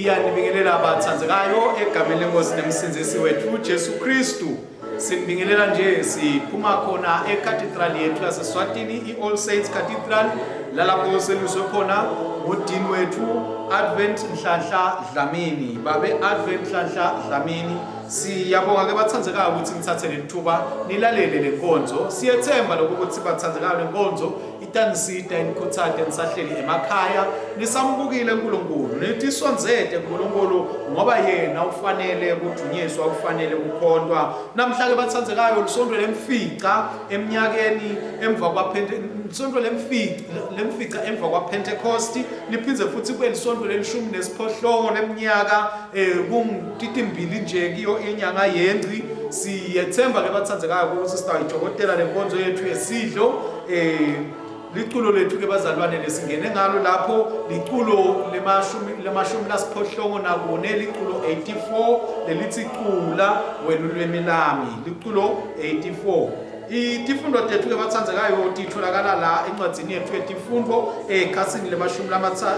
Siyanibingelela bathandzekayo egameni lenkosi nemsindzisi wethu Jesu Kristu. Sinibingelela nje siphuma khona eCathedral yethu yaseSwatini i-All Saints Cathedral lalapho seluswe khona nguDean wethu Advent Nhlanhla Dlamini. Babe Advent Nhlanhla Dlamini Siyabonga ke bathandzekayo ukuthi nithathe lelithuba nilalele lenkonzo. Siyethemba lokho ukuthi bathandzekayo lenkonzo itanisita inikhuthate nisahleli emakhaya nisambukile uNkulunkulu nitisondzete kuNkulunkulu ngoba yena ufanele kudunyiswa ufanele kukhontwa. Namhla ke bathandzekayo lisonto lemfica eminyakeni emva kwaPhente lisonto lemfica lemfica emva kwaPentecost liphindze futhi kube lisonto lelishumi nesiphohlongo leminyaka eh kungititimbili nje kiyo inyanga yengci siyethemba ke bathandzekayo ukuthi sitayijokotela lenkonzo yethu yesidlo eh liculo lethu ke bazalwane lesingene ngalo lapho liculo lemashumi lemashumi lasiphohlongo nakune liculo 84 lelithi cula wena ulwimi lami liculo 84 Itifundo tethu-ke bathandzekayo titholakala la encwadzini yethu yetifundo ekhasini lemashumi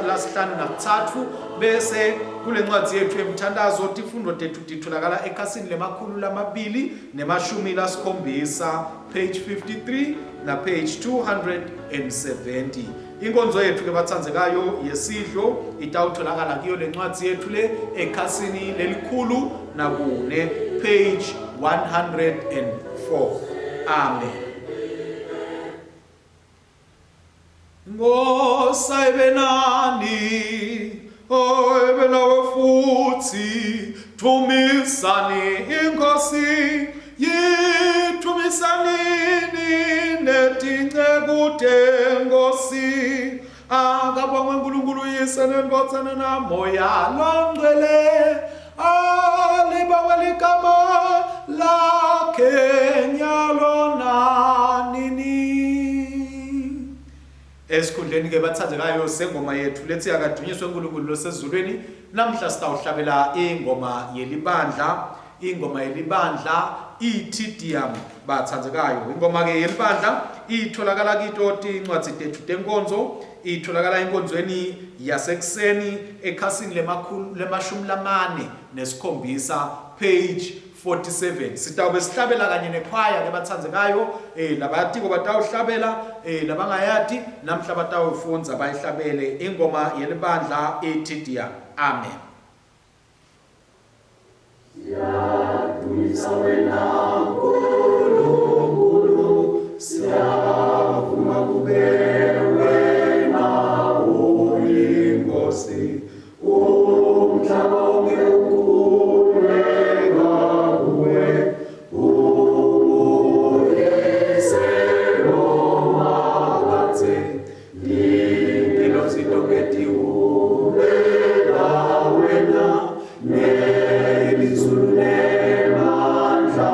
lasihlanu nakutsatfu bese kule ncwadzi yethu yemthandazo tifundo tethu titholakala ekhasini lemakhulu lamabili nemashumi lasikhombisa page 53 na page 270 Inkonzo yethu ke bathandzekayo yesidlo itawutholakala kuyo lencwadi yethu le ekhasini lelikhulu nakune page 104. Amen. Nkosi ayibe nani, ayibe nawe futhi, dumisani iNkosi, yithumisanini netinceku teNkosi. Akabongwe uNkulunkulu uYise neNdvodzana naMoya loNgcwele, alibongwe ligama lakhe nyalo nanini. Esikhundleni ke bathandekayo sengoma yethu lethi akadunyiswe uNkulunkulu losezulwini namhla sitawuhlabela ingoma yelibandla ingoma yelibandla iTDM bathandekayo ingoma ke yelibandla itholakala kito tincwadzi tethu tenkonzo itholakala enkonzweni yasekuseni ekhasini lemakhulu lemashumi lamane nesikhombisa page 47 sitawube sihlabela kanye nekhwaya ke bathandzekayo eh labayatiko batawuhlabela eh labangayati namhla batawufundza bayihlabele ingoma yelibandla iTidia amen Siyadumisa wena Nkulunkulu, siyavuma kube wena uyiNkosi. Umhlaba wonke ukhuleka kuwe, ubuyise lomakadze. Ingelosi tonke tihubela wena, nelizulu nemandla.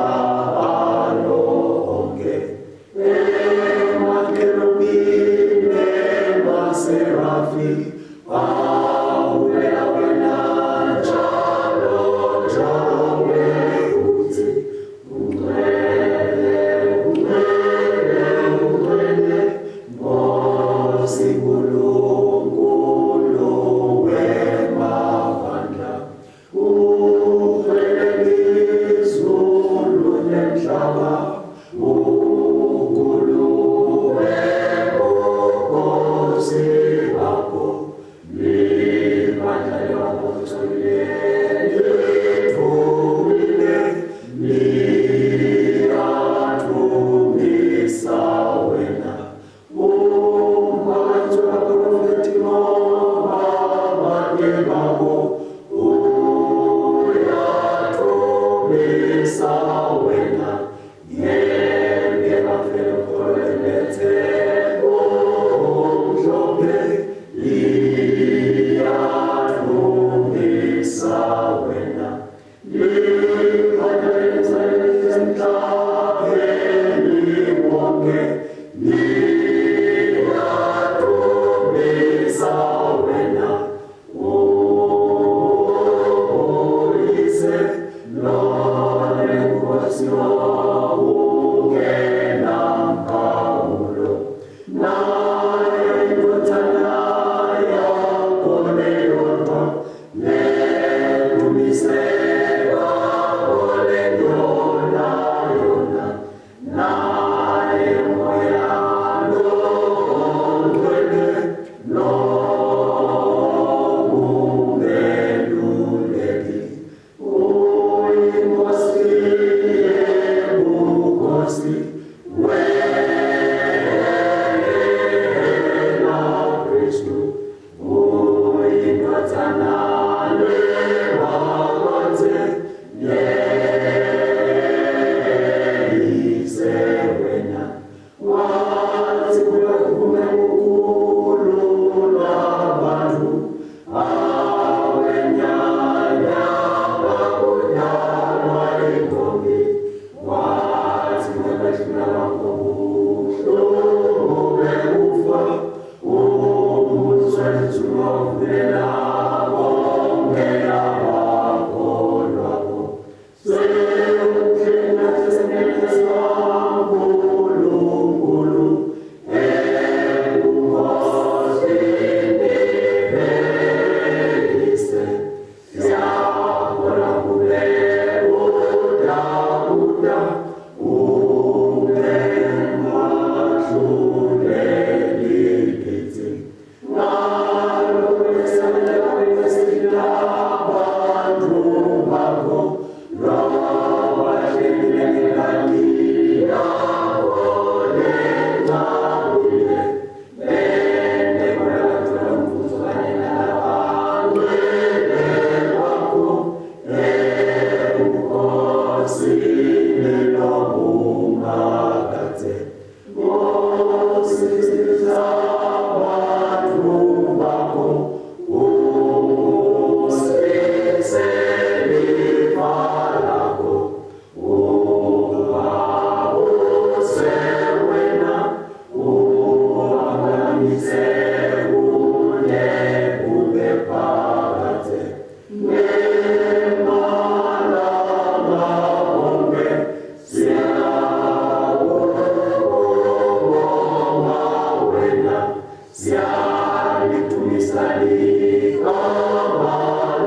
Siyalidumisa ligama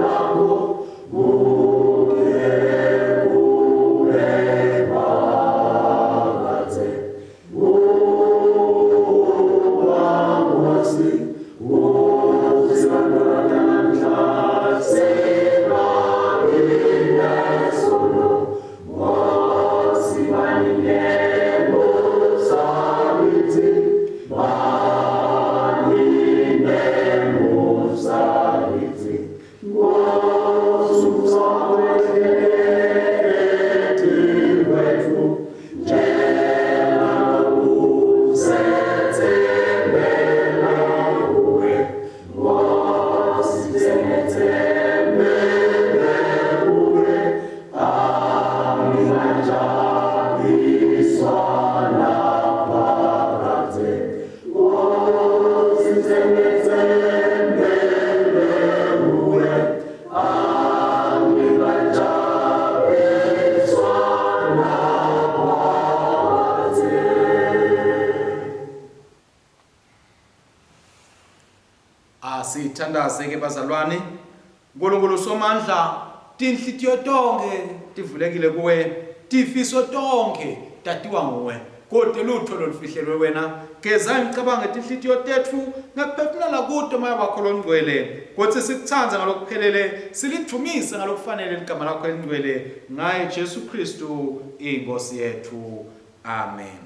lakho kude kube phakadze. Kuba Nkosi usibantu sebabinesono Nkosi baningemusa kithi baningemusa kithi Nkosi usakwehlela kwethu njengalokhu sethembela kuwe Nkosi sethembele kuwe angingajabuliswa naphakadze Nkosi sethembele kuwe angingajabuliswa naphakadze. Asithandaze ke bazalwane. Nkulunkulu Somandla, tinhlitiyo tonkhe tivulekile kuwe, tifiso tonkhe tatiwa nguwe. Kute lutho lolufihlelwe wena. Geza imicabango yetinhlitiyo tetfu ngekuphefumulela kuto Moya wakho longcwele, kutsi sikutsandze ngalokuphelele, silidvumise ngalokufanele ligama lakho elingcwele, ngaye Jesu Khristu iNkhosi yetfu. Amen.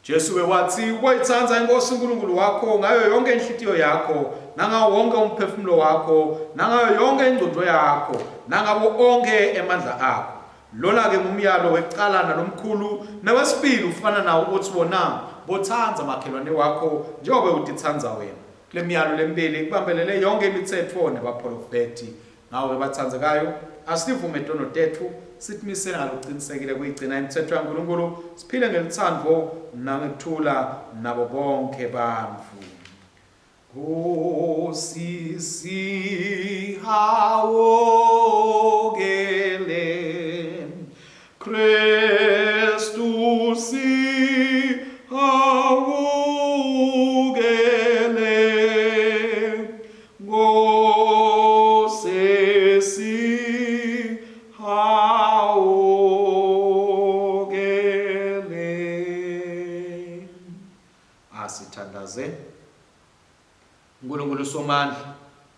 Jesu-ke watsi, Uboyitsandza iNkhosi Nkulunkulu wakho ngayo yonkhe inhlitiyo yakho, nangawo wonkhe umphefumulo wakho, nangayo yonkhe ingcondvo yakho, nangabo onkhe emandla akho. Lona-ke ngumyalo wekucala nalomkhulu, newesibili ufana nawo utsi wona, Botsandza makhelwane wakho njengobe utitsandza wena. Kule miyalo lemibili kubambelele yonkhe imitsetfo nebapholofethi. Ngako-ke batsandzekayo, asivume tono tetfu, sitimisele ngalokucinisekile kuyigcina imitsetfo yaNkulunkulu, siphile ngelutsandvo nangekuthula nabo bonkhe bantfu. Nkosi sihawukele, Kristu sihawukele, Nkosi sihawukele. Asithandaze. Nkulunkulu Somandla,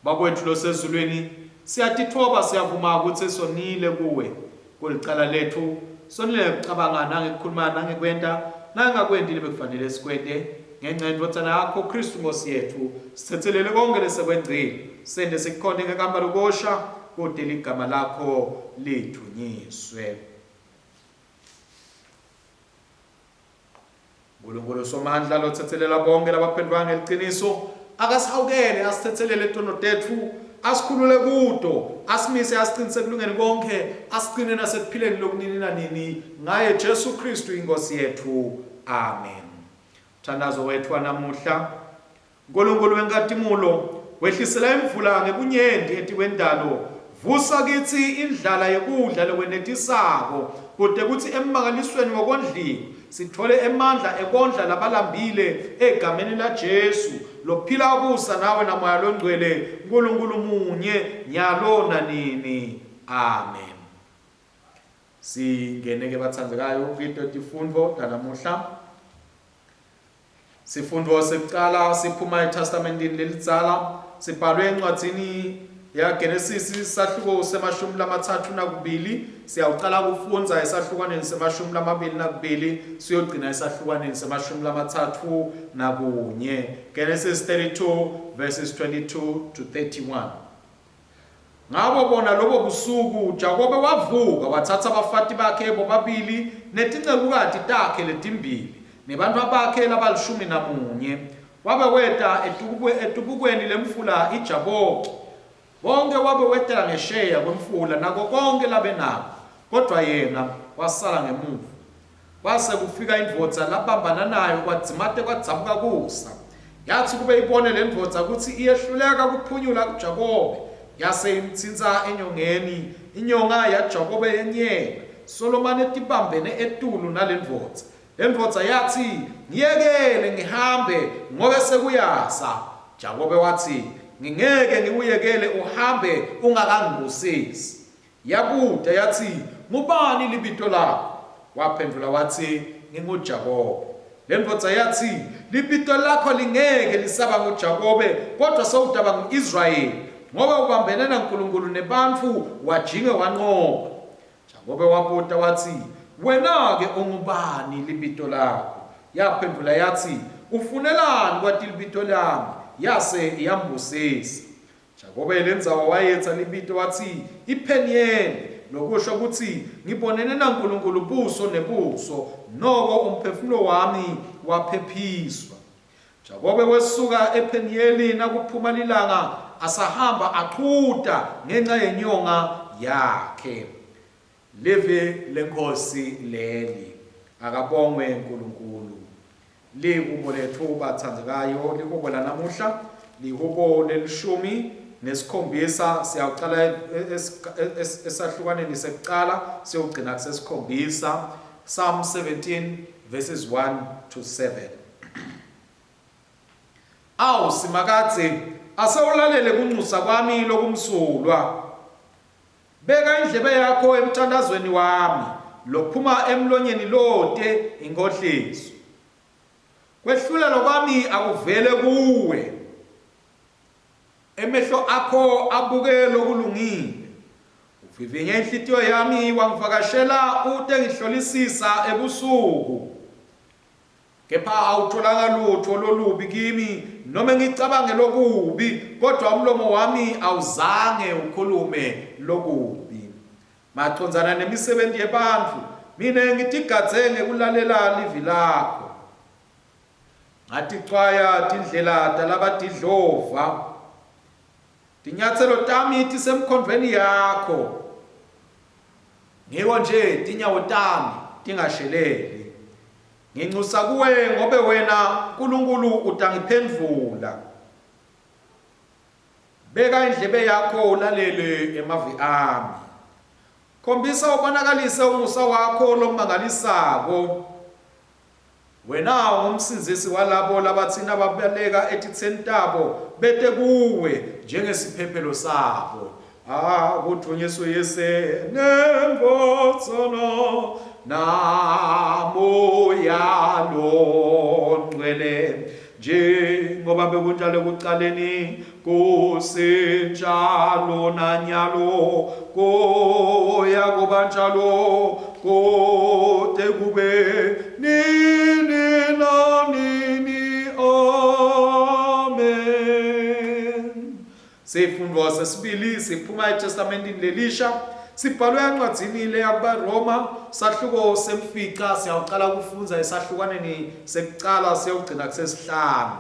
Bakwethu losezulwini, siyatitfoba siyavuma kutsi sonile kuwe. Kulicala letfu, sonile ngekucabanga nangekukhuluma nangekwenta nangakwenti lebekufanele sikwente. Ngenca yeNdvodzana yakho Khristu Nkhosi yetfu, sitsetselele konkhe lesekwengcile, sente sikukhonte ngekamba lokosha, kute ligama lakho lidvunyiswe. Nkulunkulu Somandla lotsetselela bonkhe labaphendvuka ngeliciniso, akasihawukele asitsetselele tono tetfu, asikhulule kuto, asimise asiqinise ekulungeni konkhe, asigcine nasekuphileni lokunini nanini, ngaye Jesu Khristu iNkhosi yetfu. Amen. Mthandazo wetfu wanamuhla. Nkulunkulu wenkhatimulo, wehlisela imvula ngebunyenti etikwendalo. Vusa kitsi indlala yekudla lokwenetisako, kute kutsi emmangalisweni wekondliwa sitfole emandla ekondla labalambile egameni laJesu, lophila abusa nawe naMoya loNgcwele, Nkulunkulu munye, nyalo nanini. Amen. Singene ke batsandzekayo kito tifundvo tanamuhla. Sifundvo sekucala siphuma eTestamentini lelidzala, sibhalwe encwadzini yaGenesisi sahluko semashumi 32. Siyawucala kufundza esahlukwaneni semashumi 22 siyogcina esahlukwaneni semashumi 31. Genesis 32 verses 22 to 31. Ngabo bona lobo busuku Jakobe wavuka watsatsa bafati bakhe bobabili netincekukati takhe letimbili nebantfwabakhe labalishumi namunye, wabe weta etubukweni lemfula iJaboki. Bonkhe wabe wetela ngesheya kwemfula nako konkhe labenako, kodvwa yena wasala ngemuva. Kwase kufika indvodza labambana nayo kwadzimate kwadzabuka kusa. Yatsi kube ibone lendvodza kutsi iyehluleka kuphunyula kuJakobe, yase imtsintsa enyongeni, inyonga yaJakobe yenyela, solomane tibambene etulu nalendvodza. Lendvodza yatsi, Ngiyekele ngihambe, ngobe sekuyasa. Jakobe watsi, Ngingeke ngikuyekele uhambe ungakangibusisi. Yabuta yatsi, Ngubani libito lakho? Waphendvula watsi, NginguJakobe. Lendvodza yatsi, Libito lakho lingeke lisaba nguJakobe, kodvwa sewutaba ngu-Israyeli, ngobe ubambene naNkulunkulu nebantfu wajinge wancoba. Jakobe wabuta watsi, Wena-ke ungubani libito lakho? Yaphendvula yatsi, Ufunelani kwati libito lami? Yase iyambusisa. Jakobe lendzawo wayetsa libito watsi iPheniyeli, lokusho kutsi ngibonene naNkulunkulu buso nebuso, noko umphefumulo wami waphephiswa. Jakobe wesuka ePheniyeli nakuphuma lilanga, asahamba achuta ngenca yenyonga yakhe. Livi leNkhosi leli. Akabongwe Nkulunkulu. Lihubo letfu batsandzekayo, lihubo lanamuhla, lihubo lelishumi nesikhombisa, siyawucala esahlukaneni sekucala siyogcina kusesikhombisa. Psalm 17 verses 1 to 7. Awu Simakadze, asewulalele kunxusa kwami lokumsulwa. Beka indlebe yakho emthandazweni wami, lophuma emlonyeni lote inkohliso. Kwehlulelwa kwami akuvele kuwe. Emehlo akho abuke lokulungile. Uvivinye inhlitiyo yami wangivakashela ute ngihlolisisa ebusuku. Kepha awutholanga lutfo lolubi kimi, nome ngicabange lokubi, kodvwa umlomo wami awuzange ukhulume lokubi. Macondzana nemisebenti yebantfu, mine ngitigadze ngekulalela livi lakho. Ngaticwaya tindlela talabadidlova. Tinyatselo tami tisemkhondvweni yakho. Ngiko nje tinyawo tami tingasheleli. Ngincusa kuwe ngobe wena Nkulunkulu utangiphendvula. Beka indlebe yakho ulalele emavi ami. Khombisa ubonakalise umusa wakho lomangalisako. Wena ungumsindzisi walabo labatsi nababaleka etitseni tabo bete kuwe njengesiphephelo sabo. Akudvunyiswe Yise neNdvodzana naMoya loNgcwele njengoba bekunjalo ekucaleni kusenjalo nanyalo kuya kuba njalo kude kube nini nanini. Amen. Sifundvo sesibili siphuma eTestamentini lelisha sibhalwe encwadzini leya kubaRoma sahluko semfica siyawucala kufundza esahlukwaneni sekucala siyawugcina kusesihlanu.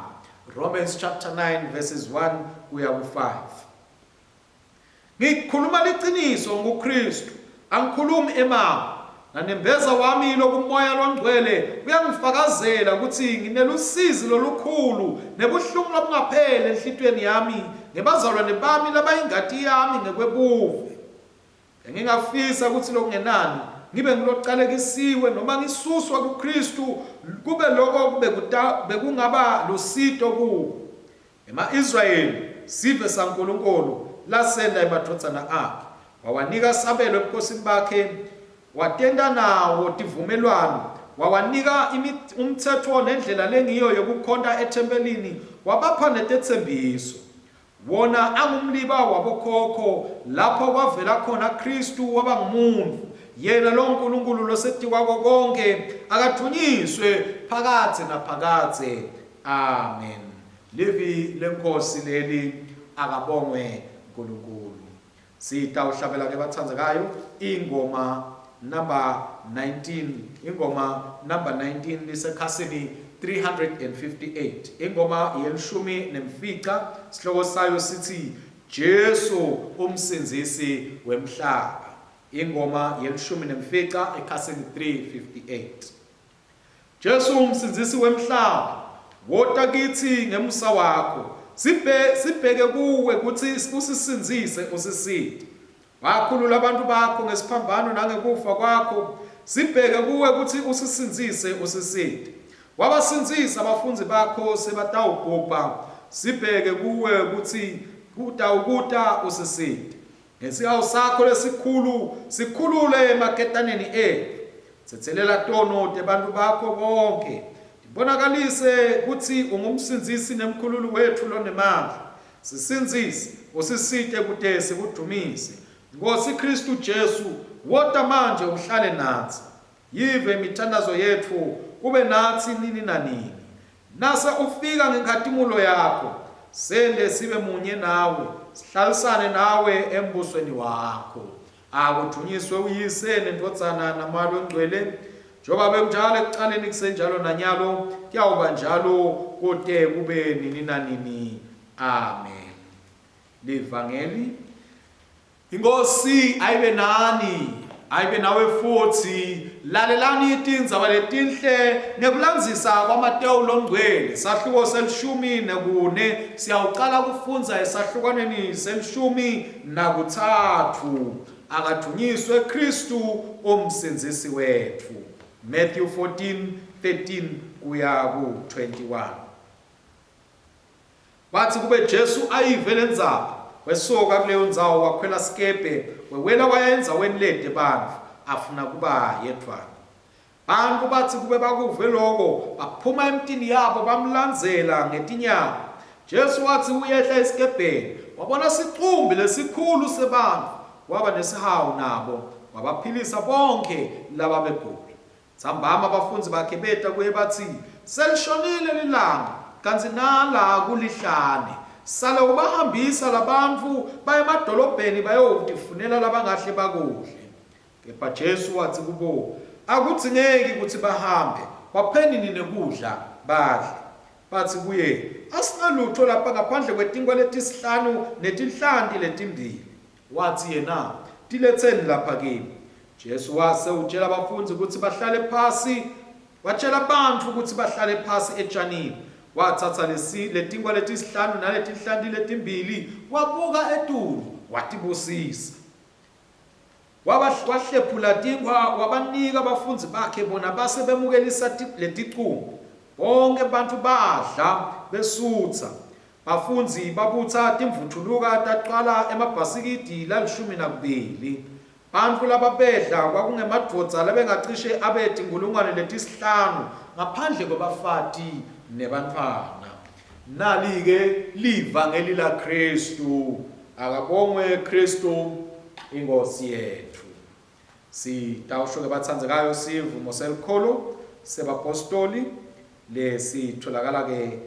Romans chapter 9 verses 1 kuya ku-5. Ngikhuluma liciniso nguKristu, angikhulumi emanga. Nanembeza wami lokumoya longcwele uyangifakazela kutsi nginelusizi lolukhulu nebuhlungu lobungapheli enhlitiyweni yami ngebazalwane bami labayingati yami ngekwebuve. Bengingafisa kutsi lokungenani ngibe ngulocalekisiwe noma ngisuswa kuKhristu kube loko bekungaba lusito kubo. Ema-Israyeli, sive saNkulunkulu lasenta emadvodzana akhe, wawanika sabelo ebukhosini bakhe, watenta nawo tivumelwano, wawanika umtsetfo nendlela lengiyo yekukhonta ethempelini, wabapha netetsembiso. Wona angumliba wabokhokho, lapho kwavela khona Khristu waba ngumuntfu, yena loNkulunkulu losetikwako konkhe, akadvunyiswe phakadze naphakadze. Amen. Livi leNkhosi leli, akabongwe Nkulunkulu. Sitawuhlabela ke batsandzekayo ingoma number 19, ingoma number 19 lisekhasini 358. Ingoma yelishumi nemfica, sihloko sayo sitsi Jesu umsindzisi wemhlaba. Ingoma yelishumi nemfica ekhasini 358. Jesu umsindzisi wemhlaba, wota kitsi ngemusa wakho. Sibhe, sibheke kuwe kutsi usisindzise usisite. Wakhulula abantu bakho ngesiphambano nangekufa kwakho. Sibheke kuwe kutsi usisindzise usisite. Wabasindzisa abafundzi bakho sebatawubhubha. Sibheke kuwe kutsi utawukuta usisite. Ngesihawu sakho lesikhulu sikhulule emaketaneni etfu. Tsetselela tono tebantfu bakho bonkhe. Tibonakalise kutsi ungumsindzisi nemkhululi wetfu lonemandla. Sisindzise, usisite kute sikudvumise. Nkhosi Khristu Jesu, wota manje uhlale natsi. Yive imithandazo yetfu, ube natsi nini nanini. Nase ufika ngenkhatimulo yakho, sente sibe munye nawe, sihlalisane nawe embusweni wakho. Akudvunyiswe uYise neNdvodzana naMoya Longcwele, njengoba bekunjalo ekucaleni kusenjalo nanyalo, kuyawuba njalo kute kube nini nanini. Amen. Livangeli Inkosi ayibe nani, ayibe nawe futhi. Lalelani tindzaba letinhle ngekulandzisa kwaMatewu longcwele, sahluko selishumi nekune. Siyawucala kufundza esahlukwaneni selishumi nakutsatfu. Akadvunyiswe Khristu uMsindzisi wetfu. Matthew 14, 13 kuya ku-21. Kwatsi kube Jesu ayive lendzaba, wesuka kuleyo ndzawo wakhwela sikebhe, wewela waya endzaweni lete bantfu, afuna kuba yedvwana. Bantfu batsi kube bakuve loko, baphuma emitini yabo bamlandzela ngetinyawo. Jesu watsi uyehla esikebheni, wabona sicumbi lesikhulu sebantfu, waba nesihawu nabo, wabaphilisa bonkhe lababegula. Ntsambama bafundzi bakhe beta kuye batsi, Selishonile lilanga, kantsi nala kulihlane. Sale ubahambisa labantfu baye emadolobheni bayowutifunela labangahle bakudle. Kepha Jesu watsi kubo, Akudzingeki kutsi bahambe, bapheni nine kudla badle. Batsi kuye, Asinalutfo lapha ngaphandle kwetinkwa letisihlanu netinhlanti letimbili. Watsi yena, Tiletseni lapha kimi. Jesu wase utjela bafundzi kutsi bahlale phasi. Watjela bantfu kutsi bahlale phasi etshanini. Watsatsa lesi letinkwa letisihlanu naletinhlanti letimbili, wabuka etulu, watibusisa. Wahlephula tinkhwa wabanika bafundzi bakhe bona base bemukelisa leticumbi. Bonkhe bantfu badla besutsa. Bafundzi babutsa timvuthuluka tacwala emabhasikidi lalishumi nakubili. Bantfu lababedla kwakungemadvodza labengacishe abe tinkhulungwane letisihlanu ngaphandle kwebafati nebantfwana. Nali-ke livangeli laKhristu. Akabongwe Khristu iNkhosi yetfu. Sitawusho-ke batsandzekayo sivumo selukholo sebapostoli lesitholakala-ke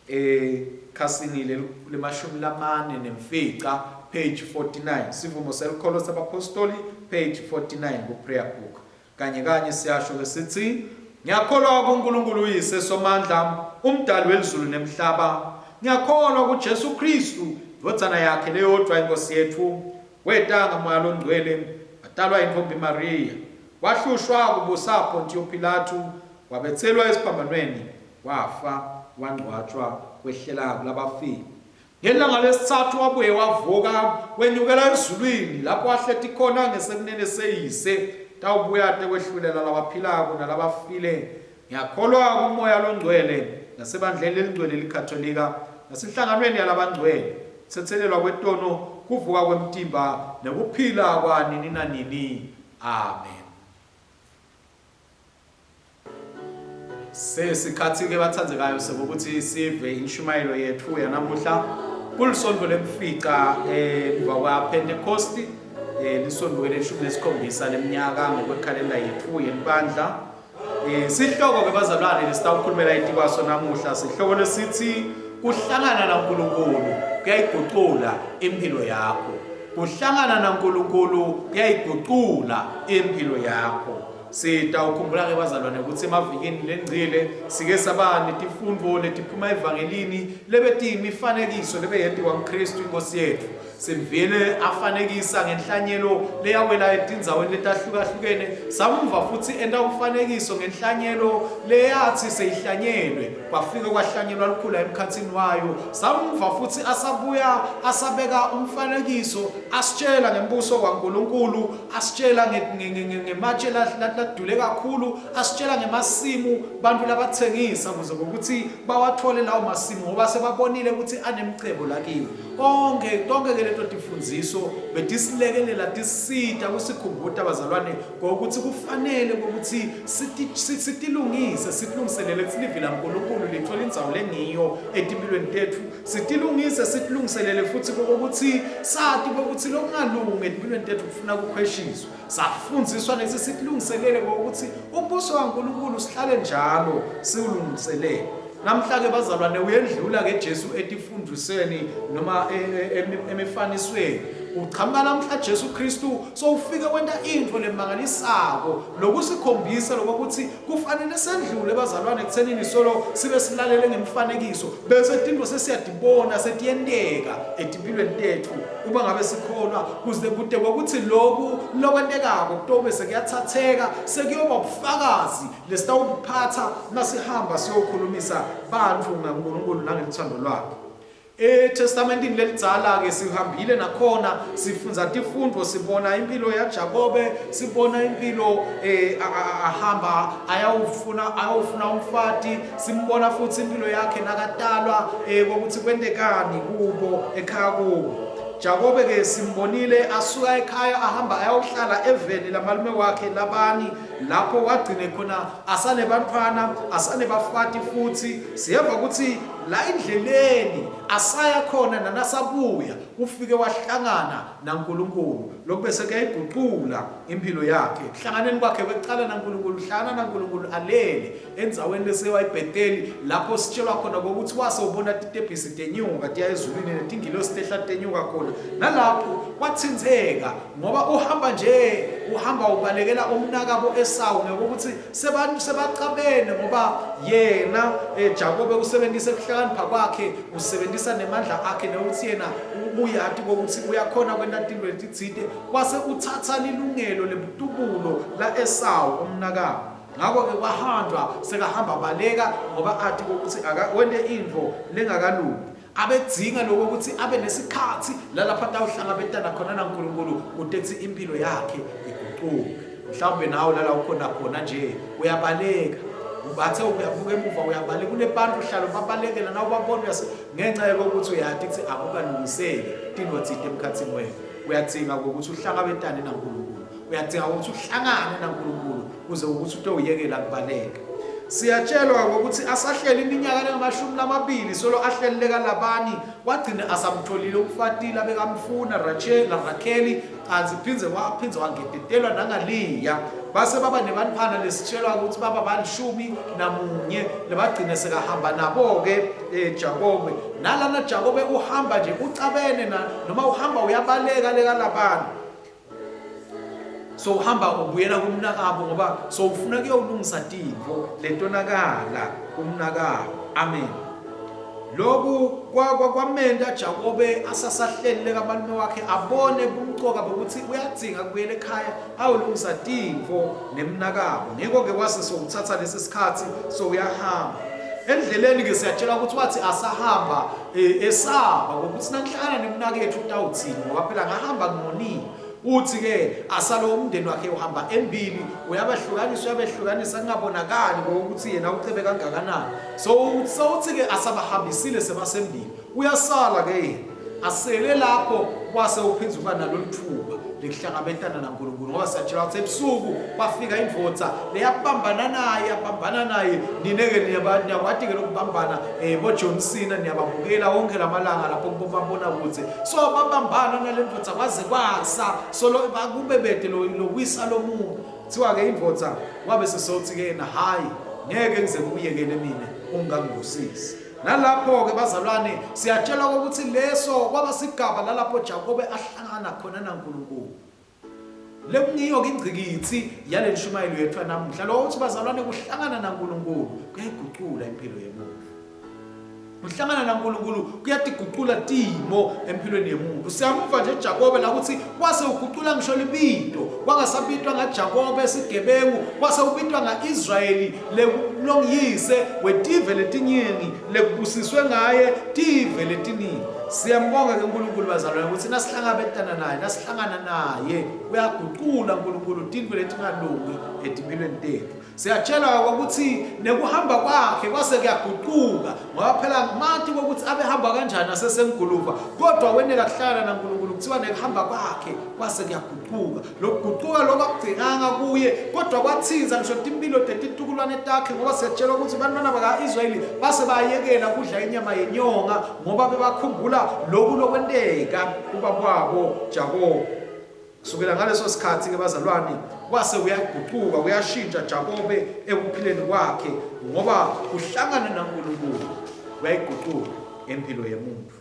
ekhasini lemashumi lamane nemfica page 49 sivumo selukholo sebapostoli page 49 ku-prayer book Kanye kanye siyasho-ke sitsi, Ngiyakholwa kuNkulunkulu uYise Somandla, uMdali welizulu nemhlaba. Ngiyakholwa kuJesu Khristu, iNdvodzana yakhe leyodvwa iNkhosi yetfu. Weta ngaMoya loNgcwele, watalwa yintfombi Mariya. Wahlushwa kubusa Pontiyo Pilatu, wabetselwa esiphambanweni, wafa, wangcwatjwa, wehlela kulabafile. Ngelanga lesitsatfu wabuye wavuka, wenyukela ezulwini, lapho ahleti khona ngesekunene seYise, tawubuya atekwehlulela labaphilako nalabafile. Ngiyakholwa kuMoya loNgcwele, nasebandleni lelingcwele lelikhatolika, nasenhlanganweni yalabangcwele, kutsetselelwa kwetono, kuvuka kwemtimba, nekuphila kwanini nanini. Amen. Sesikhathi-ke bathandzekayo sekukuthi sive inshumayelo yetfu yanamuhla kulisonto lemfica emva kwaPhentekhosti eh, lisonto-ke leshumi nesikhombisa leminyaka ngokwekhalenda yetfu yelibandla. Eh, sihloko-ke bazalwane lesitawukhulumela etikwaso namuhla sihloko lesithi kuhlangana naNkulunkulu kuyayigucula impilo yakho. Kuhlangana naNkulunkulu kuyayigucula impilo yakho. Sitawukhumbula-ke bazalwane kutsi emavikini lengcile sike saba netifundvo letiphuma evangelini lebetiyimifanekiso lebeyentiwa nguKhristu iNkhosi yetfu. Simvile afanekisa ngenhlanyelo leyawela etindzaweni letahlukahlukene, samva futsi enta umfanekiso ngenhlanyelo leyatsi seyihlanyelwe kwafike kwahlanyelwa lukhula emkhatsini wayo. Samva futsi asabuya asabeka umfanekiso asitshela ngembuso waNkulunkulu asitshela ngematshe ladule kakhulu, asitshela ngemasimu bantu labathengisa kuze kokuthi bawathole lawo masimu ngoba sebabonile ukuthi anemcebo lakiwo. Onke tonke ke leto tifundziso betisilekelela tisita kusikhumbuta bazalwane ngokuthi kufanele ukuthi sitilungise sitilungiselele ukuthi livi laNkulunkulu lithole indzawo lengiyo etimpilweni tetfu sitilungise sitilungiselele futhi kokuthi sati kokuthi lokungalungi etimpilweni tetfu kufuna kukhweshiswa safundziswa nesi sitilungiselele kokuthi umbuso kaNkulunkulu sihlale njalo siwulungiselele Namhla-ke bazalwane uyendlula-ke Jesu etifundisweni noma e, e, emifanisweni. Uchamuka namhla Jesu Kristu sowufike wenta intfo lemangalisako lokusikhombisa lokuthi kufanele sendlule bazalwane ekuthenini solo sibe silalele ngemfanekiso bese tintfo sesiyatibona setiyenteka etimpilweni tetfu uma ngabe sikholwa kuze kude kwekuthi loku lokwentekako kutobe sekuyathatheka sekuyoba ubufakazi lesitawubuphatha nasihamba siyokhulumisa bantfu ngaNkulunkulu nangeluthando lwakhe. ETestamentini lelidzala-ke sihambile nakhona sifundza tifundvo sibona impilo yaJakobe sibona impilo eh, ahamba ayawufuna ayawufuna umfati simbona futhi impilo yakhe nakatalwa eh, kokuthi kwentekani kubo ekhaya kubo Jakobe ke simbonile asuka ekhaya ahamba ayawuhlala eveni lamalume wakhe Labani lapho wagcine khona asanebantfwana asanebafati futhi siyeva ukuthi la endleleni asaya khona nanasabuya ufike wahlangana naNkulunkulu lokube sekuyayiguqula impilo yakhe kuhlanganeni kwakhe kwekuqala naNkulunkulu uhlangana naNkulunkulu alele endzaweni lesewayibheteli lapho sitshelwa khona kokuthi wase ubona titebhisi tenyuka tiya ezulwini netingilosi tehla tenyuka khona nalapho wathintheka ngoba uhamba nje uhamba ubalekela umnakabo Esawu ngekuthi sebacabene ngoba yena eh, Jakobe usebenzisa ukuhlakanipha kwakhe usebenzisa nemandla akhe nokuthi yena uyati kokuthi uyakhona kwenta tinto letitsite kwase uthatha lilungelo lebutubulo la Esawu umnakabo ngakho-ke kwahanjwa sekahamba baleka ngoba ati kokuthi wente intfo lengakalungi Abedzinga lokho ukuthi abe nesikhathi lalapho atawuhlangabetana khona naNkulunkulu kute kutsi impilo yakhe igucuke. Mhlawumbe nawe lala ukhona khona nje uyabaleka ubathe uyabuka emuva uyabaleka kunebantu uhlala ubabalekela nawe ubabona uyase ngenxa yokuthi uyati ukuthi akukalungiseki tintfo tsite emkhatsini wenu uyadzinga ukuthi uhlangabetane naNkulunkulu uyadinga ukuthi uhlangane naNkulunkulu kuze ukuthi utowuyekela kubaleka siyatshelwa ngokuthi asahleli iminyaka lengamashumi lamabili solo ahleleleka Labani wagcina asamtholile umfatile abekamfuna Rachel Rakheli kanti phindze waphindze wangedetelwa nangaliya base baba nebantfwana lesitshelwa ukuthi baba balishumi namunye lebagcine sekahamba nabo-ke eh, Jakobe nalana Jakobe uhamba nje ucabene na noma uhamba uyabaleka lekalabani so uhamba ubuyela kumnakabo ngoba so ufuna kuyolungisa tintfo letonakala kumnakabo amen lokhu kwamenta Jakobe asasahlelile kamalume wakhe abone bumcoka bokuthi uyadzinga kubuyela ekhaya ayolungisa tintfo nemnakabo ngiko ke kwase sowuthatha lesi sikhathi sowuyahamba endleleni ke siyatshela ukuthi wathi asahamba eh, esaba ngokuthi nangihlangana nemnakethu utawuthini ngoba phela ngahamba ngimonile uthi ke asalo umndeni wakhe uhamba embili uyabehlukanisa uyabehlukanisa kungabonakali ngokuthi yena ucebe kangakanani so sewuthi ke asabahambisile sebasembili uyasala ke yena asele lapho kwase uphinza uba nalo lithuba lekuhlangabetana naNkulunkulu ngoba siyatshela ukuthi ebusuku kwafika indvodza leyabambana naye yabambana naye nine-ke niyakwati-ke lokubambana um boJohn Cena niyababukela wonke lamalanga lapho kubobabona kuthi so babambana nale ndvodza kwaze kwasa solo kube bede lokwisa lo muntu kuthiwa-ke indvodza wabe sesothi-ke yena hhayi ngeke ngize ngikuyekele mina ungangibusisi nalapho-ke bazalwane siyatshelwa ukuthi leso kwaba sigaba lalapho Jakobe ahlangana khona naNkulunkulu Lekungiyo-ke ingcikitsi yale nshumayelo yethu yanamuhla, lo uthi bazalwane kuhlangana naNkulunkulu kuyayigucula impilo yemuntu. Kuhlangana naNkulunkulu kuyatigucula timo empilweni yemuntu. Siyamuva nje Jakobe la ukuthi wase ugucula ngisho libito, wangasabitwa ngaJakobe sigebengu, wase ubitwa ngaIsrayeli longiyise wetive letiningi lekubusiswe ngaye tive letiningi. Siyambonga ke uNkulunkulu bazalwane ukuthi nasihlangabetana naye, nasihlangana naye uyagucula uNkulunkulu tintfo letingalungi etimpilweni tetfu. Siyatshelwa ukuthi nekuhamba kwakhe kwase kuyaguquka ngoba phela ngimati kokuthi abehamba kanjani asesemguluva kodwa wenela kuhlala naNkulunkulu kuthiwa nekuhamba kwakhe kwase kuyaguquka lokuguquka lokho akugcinanga kuye kodwa kwathinza ngisho timpilo tetitukulwane takhe ngoba siyatshelwa ukuthi abantwana baka-Israyeli base bayekela kudla inyama yenyonga ngoba bebakhumbula loku lokwenteka kubakwabo Jakobe Kusukela ngaleso sikhathi-ke bazalwane, kwase kuyaguquka, kuyashintsha Jakobe ekuphileni kwakhe ngoba kuhlangana naNkulunkulu kuyayiguqula impilo yemuntu.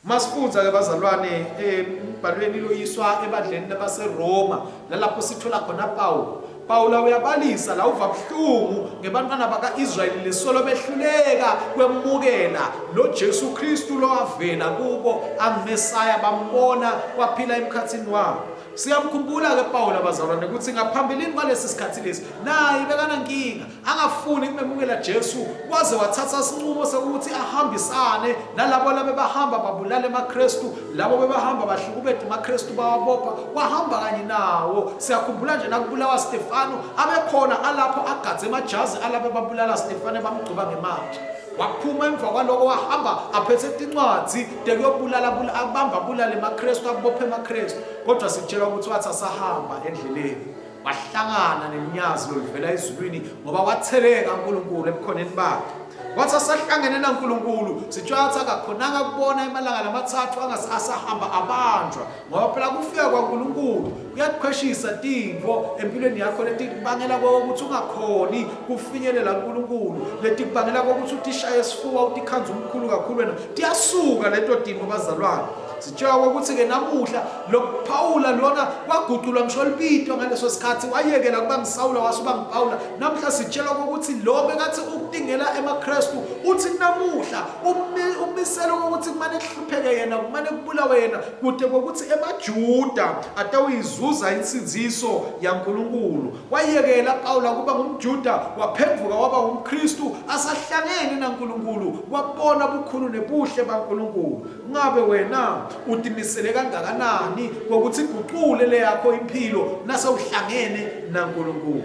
Uma sifundza-ke bazalwane embhalweni loyiswa ebandleni labaseRoma lalapho sithola khona Pawulu Pawula uyabalisa la uva buhlungu ngebantwana baka-Israyeli lesolo behluleka kwemukela lo Jesu Kristu lowavela kubo anguMesaya bambona waphila emkhathini wabo. Siyamkhumbula-ke Pawula bazalwane ukuthi ngaphambilini kwalesi sikhathi lesi naye bekanankinga angafuni kumemukela Jesu waze wathatha isinqumo sokuthi ahambisane nalabo labebahamba babulala emaKristu labo bebahamba bahlukubeta emaKristu bawabopha wahamba kanye nawo siyakhumbula nje nakubulawa Stefano abekhona alapho agadze emajazi alabo babulala Stefano bamgcoba ngematshe waphuma emva kwaloko wahamba aphethe tincwadzi tekuyobulala abamba abulale emaKristu abophe emaKristu kodwa sitshelwa ukuthi wathi asahamba endleleni wahlangana nenyazi loluvela ezulwini ngoba watheleka uNkulunkulu ebukhoneni bakhe wathi asahlangene naNkulunkulu sitsho athi akakhonanga kubona emalanga lamathathu angase asahamba abanjwa ngoba phela kufika kwaNkulunkulu kuyakukhweshisa tintfo empilweni yakho letikubangela kokuthi ungakhoni kufinyelela kuNkulunkulu letikubangela kokuthi utishaye esifuba utikhandze umkhulu kakhulu wena tiyasuka leto tintfo bazalwane Sitshelwa ukuthi-ke namuhla lokuphawula lona kwaguculwa ngisho libito ngaleso sikhathi wayekela kuba ngisawula wasuba ngipawula namuhla sitshelwa ukuthi lo bekathi ukutingela emaKristu uthi namuhla umisele ukuthi kumane kuhlupheke yena kumane kubulawe yena kude kokuthi emaJuda atawuyizuza insindziso yaNkulunkulu Wayekela Pawula kuba ngumJuda waphenduka waba ngumKristu asahlangene naNkulunkulu wabona bukhulu nebuhle baNkulunkulu. Ngabe wena utimisele kangakanani ngokuthi iguqule leyakho impilo nasewuhlangene naNkulunkulu?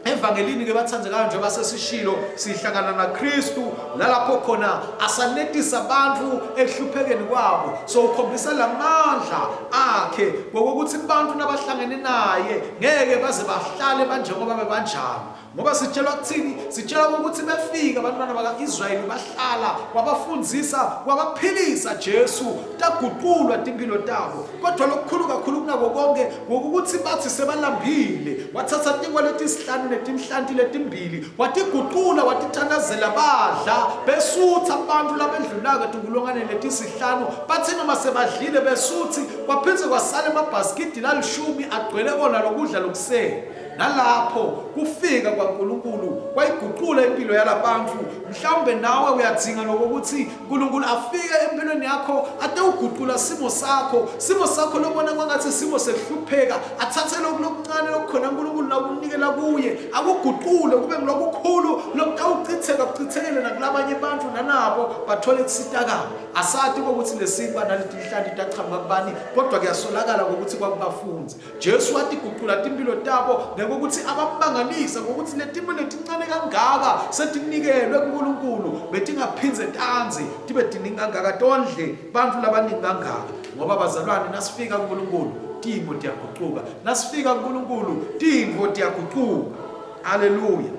Evangelini ke bathandekayo njengoba sesishilo sihlangana naKristu nalapho khona asanetisa abantu ekuhluphekeni kwabo so ukhombisa lamandla akhe ngokuthi abantu nabahlangene naye ngeke baze bahlale banjengoba bebanjalo ngoba sitshelwa kuthini sitshelwa ukuthi befika abantwana baka-Israyeli bahlala wabafundisa wabaphilisa Jesu taguqulwa timpilo tabo kodwa lokukhulu kakhulu kunako konke ngokuthi bathi sebalambile wathatha tinkwa letisihlanu netinhlanti letimbili watiguqula watithandazela badla besutha abantu labendlulako etinkulungwane letisihlanu bathi noma sebadlile besuthi kwaphindze kwasala emabhasikidi lalishumi agcwele kona lokudla lokusele nalapho kufika kwaNkulunkulu kwayiguqula impilo yalabantu mhlawumbe nawe uyadzinga lokuthi uNkulunkulu afike empilweni yakho atewuguqula simo sakho simo sakho lobona kwangathi simo sekuhlupheka athathe lokhu lokuncane lokukhona uNkulunkulu nakunikela kuye akuguqule kube ngilokukhulu lokutawuchitheka kuchithekele nakulabanye abantu nanabo bathole kusitakala asati kokuthi lesinkwa naletinhlanti taqhamuka kubani kodwa kuyasolakala ngokuthi kwakubafunzi Jesu watigucula timpilo tabo ngekuthi abamangalisa ngokuthi letimo letincane kangaka setinikelwe kuNkulunkulu betingaphindze tanzi tibe tiningi kangaka tondle bantfu labaningi kangaka ngoba bazalwane nasifika kuNkulunkulu timo tiyagucuka nasifika kuNkulunkulu tintfo tiyagucuka haleluya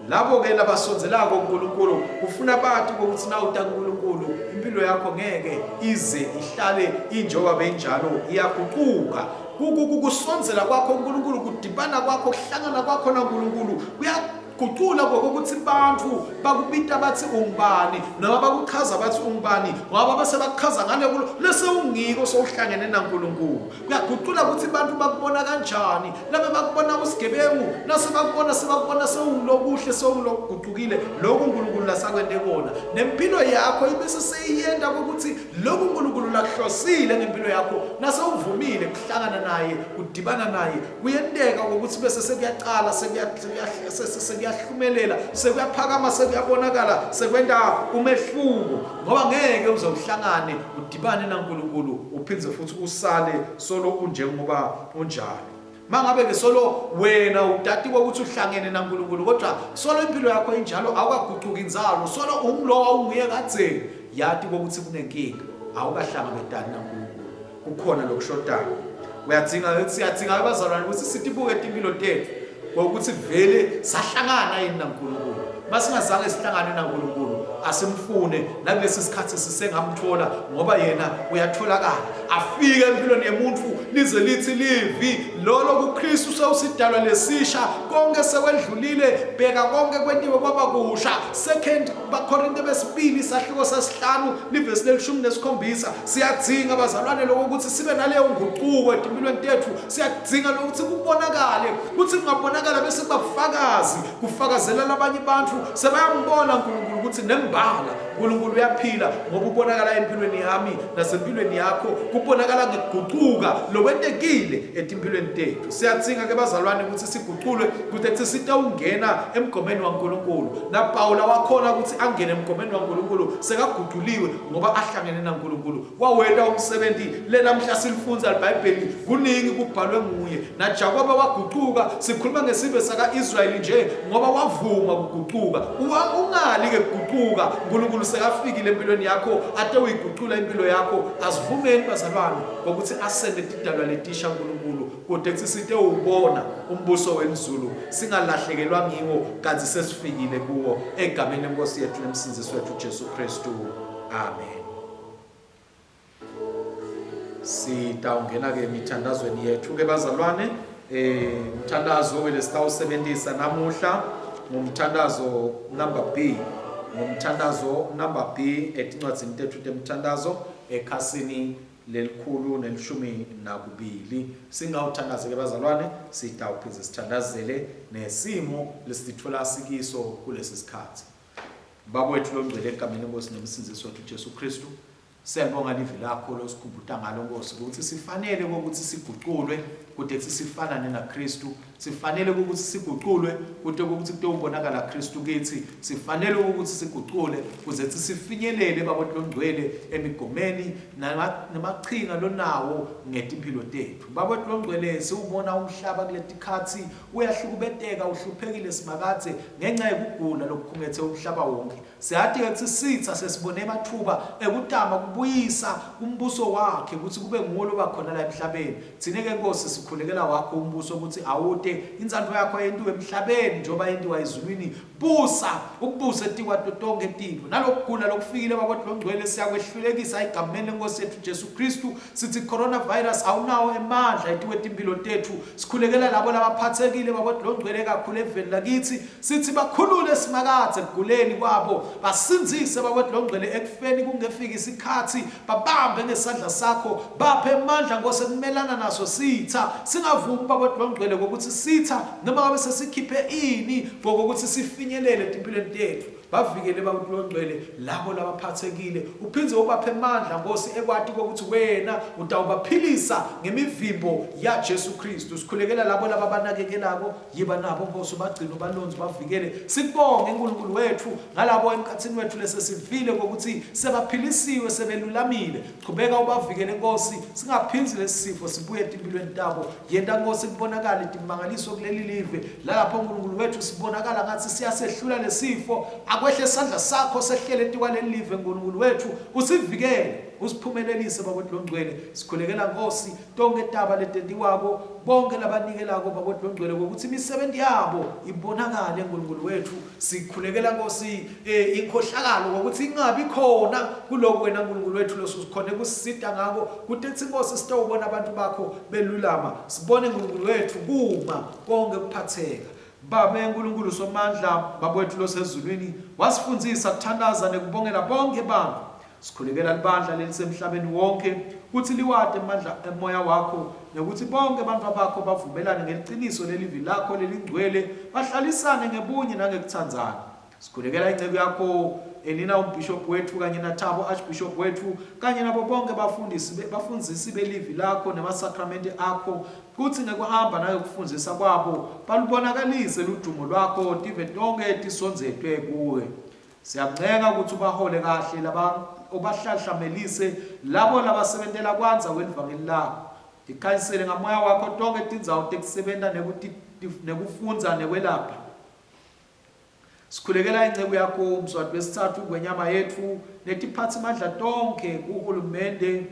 Labo-ke labasondzelako kuNkulunkulu kufuna bati ukuthi nawuta kuNkulunkulu impilo yakho ngeke ize ihlale injengoba beyinjalo iyaguquka kusondzela kwakho uNkulunkulu kudibana kwakho kuhlangana kwakho naNkulunkulu kuyagucula kokuthi bantfu bakubita bathi ungubani noma bakuchaza bathi ungubani ngoba base bakuchaza ngale kulo lese ungiko sowuhlangene naNkulunkulu Kuyaguqula ukuthi abantu bakubona kanjani. Labe bakubona usigebengu, nase bakubona sebakubona sewungulokuhle sewungulokuguqukile. Lokhu uNkulunkulu uNkulunkulu lasakwente kona nempilo yakho ibese seyiyenta ukuthi lokhu uNkulunkulu lakuhlosile ngempilo yakho nasewuvumile kuhlangana naye kudibana naye kuyenteka ukuthi bese sekuyaqala sekuyahlumelela sekuyaphakama sekuyabonakala sekwenta umehluko ngoba ngeke uze uhlangane udibane naNkulunkulu uphinde futhi usale solo unjengoba unjalo. Mangabe ke solo wena utatiwa ukuthi uhlangene naNkulunkulu kodwa solo impilo yakho injalo awukaguquki inzalo solo umlo awunguye kadzeni yati ukuthi kunenkinga awukahlangabetani naNkulunkulu kukhona lokushodayo uyadzinga siyadzinga abazalwane ukuthi sitibuke timpilo tethu ngokuthi vele sahlangana yini naNkulunkulu masingazange sihlangane naNkulunkulu asimfune nakulesi sikhathi sisengamthola ngoba yena uyatholakala afike empilweni yemuntu lize lithi livi lolo kuKristu sewusidalwa lesisha konke sekwedlulile bheka konke kwentiwe kwaba kusha second baKorinte besibili sahluko sesihlanu livesi lelishumi nesikhombisa siyadzinga bazalwane lokho ukuthi sibe naleyo nguquko etimpilweni tethu siyadzinga lokuthi kubonakale kuthi kungabonakala bese kuba bufakazi kufakazela labanye abantu sebayambona uNkulunkulu ukuthi nembala uNkulunkulu uyaphila ngoba ubonakala empilweni yami nasempilweni yakho kubonakala ngekuguquka lokwentekile etimpilweni tethu siyadzinga ke bazalwane ukuthi siguqulwe kuze kuthi sitawungena emgomeni waNkulunkulu naPawula wakhona ukuthi angene emgomeni waNkulunkulu sekaguquliwe ngoba ahlangene naNkulunkulu wawenta umsebenzi lenamhla silifunza libhayibheli kuningi kubhalwe nguye naJakobe waguquka sikhuluma ngesive saka-Israyeli nje ngoba wavuma kuguquka ungali ke kuguquka uNkulunkulu sekafikile empilweni yakho ate uyiguqula impilo yakho asivumeni bazalwane ngokuthi asende tidalwa letisha uNkulunkulu kodwa kuthi site ubona umbuso wemzulu singalahlekelwa ngiwo kanti sesifikile kuwo egameni lenkosi yethu nemsindisi wethu Jesu Kristu amen Sitawungena-ke emithandazweni yethu-ke bazalwane. Eh umthandazo ke lesitawusebenzisa namuhla ngumthandazo number B. Ngumthandazo number B etincwadzini tethu temthandazo ekhasini lelikhulu nelishumi nakubili. Singawuthandaze ke bazalwane, sitawuphindze sithandazele nesimo lesititfola sikiso kulesi sikhathi. Baba wethu longcwele egameni lenkosi nomsindisi wethu Jesu Kristu Siyalibonga livi lakho losikhumbuta ngalo Nkosi ukuthi sifanele ukuthi siguculwe kude kuthi sifanane naKristu sifanele ukuthi siguculwe kude ukuthi kutobonakala Kristu kithi sifanele ukuthi sigucule kuze kuthi sifinyelele baba longcwele emigomeni namachinga lonawo ngetimpilo tethu baba longcwele siwubona umhlaba kuletikhathi uyahlukubeteka uhluphekile simakadze ngenxa yokugula lokukhungethe umhlaba wonke Siyati-ke kutsi sitsa sesibone ematfuba ekutama kubuyisa umbuso wakhe kutsi kube nguwo loba khona la emhlabeni. Tsine-ke Nkhosi sikhulekela wakho umbuso kutsi awute, intsandvo yakho yentiwe emhlabeni njengoba yentiwa ezulwini. Busa, ubuse etikwato tonkhe tintfo. Nalokugula lokufikile Baba Longcwele siyakwehlulekisa egameni leNkhosi yetfu Jesu Khristu. Sithi coronavirus awunawo emandla etikwetimpilo tetfu. Sikhulekela labo labaphatsekile Baba Longcwele kakhulu eveni lakitsi. Sithi bakhulule Simakadze ekuguleni kwabo, basindzise Baba Longcwele ekufeni kungefiki isikhathi, babambe ngesandla sakho, baphe emandla Nkosi ekumelana naso sitha. Singavumi Baba Longcwele ngokuthi sitha noma ngabe sesikhiphe ini ngokuthi sifinyelele etimpilweni tethu. Bavikele Baba Longcwele labo labaphathekile, uphindze ubaphe emandla Nkosi ekwati kokuthi wena utawubaphilisa ngemivimbo yaJesu Kristu. Sikhulekela labo lababanakekelako Yiba nabo Nkosi, ubagcine, ubalonze, ubavikele. Sikubonge Nkulunkulu wethu ngalabo emkhathini wethu lesesivile kokuthi sebaphilisiwe, sebelulamile. Chubeka ubavikele Nkosi, singaphindzi lesi sifo sibuye etimpilweni tabo. Yenta Nkosi kubonakale timangaliso kuleli live lalapho Nkulunkulu wethu sibonakala ngathi siyasehlula lesifo. Akwehle isandla sakho sehlele etikwaleli live Nkulunkulu wethu, usivikele, usiphumelelise Baba Longcwele. Sikhulekela Nkosi Tonkhe taba letentiwako, bonkhe labanikelako Bakwethu Longcwele kwekutsi imisebenti yabo ibonakale Nkulunkulu wetfu. Sikhulekela Nkhosi eh, inkhohlakalo kwekutsi ingabi khona kuloko wena Nkulunkulu wetfu losusikhone kusisita ngako kutetsi Nkhosi sitewubona abantu bakho belulama sibone Nkulunkulu wetfu kuma konkhe kuphatseka. Babe Nkulunkulu Somandla, Baba wetfu losezulwini, wasifundzisa kuthandaza nekubongela bonkhe bantfu. Sikhulekela libandla lelisemhlabeni wonkhe kutsi liwati emandla emoya wakho nekutsi bonkhe bantfwa bakho bavumelane ngeliciniso lelivi lakho lelingcwele, bahlalisane ngebunye nangekutsandzana. Sikhulekela inceku yakho Elina umbhishobhi wethu kanye naThabo archbishop wethu kanye nabo bonke bafundisi bafundzisi belivi lakho nemasakramente akho kutsi ngekuhamba nangekufundzisa kwabo balubonakalise ludumo lwakho tive tonkhe tisondzetwe kuwe. Siyakuncenga kutsi ubahole kahle laba ubahlahlamelise labo labasebentela kwandza kwelivangeli lakho. Tikhanyisele ngamoya wakho tonkhe tindzawo tekusebenta nekufundza nekwelapha. Sikhulekela inceku yakho uMswati wesitsatfu kwenyama yetfu netiphatsimandla tonkhe kuhulumende